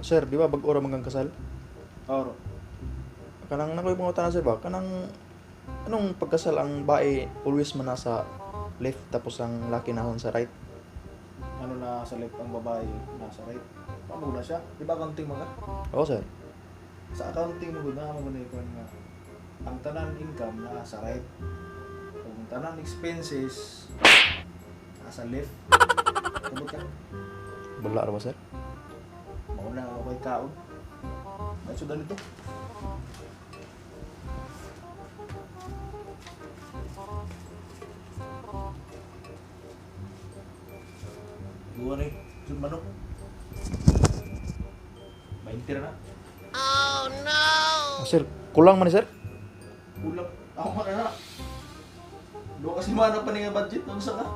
Sir, di ba bag-ora manggang kasal? Oro. Kanang nakoy pangutan sir ba? Kanang anong pagkasal ang bae always man nasa left tapos ang laki nasa sa right? Ano na sa left ang babae, nasa right. Paano na siya? Di ba accounting mo ka? Oo sir. Sa accounting mo na magunay ko nga ang tanan income nasa right. Kung tanan expenses nasa left. Tubot ka. Bala ra ba sir? Mauna ako kay kaon. Ay sudan ito. Dua rin. Sud manok. Maintir na. Sir, kulang man ni sir? Kulang. Ako ka na. Dua kasi mana pa nga budget. Ano sa ka?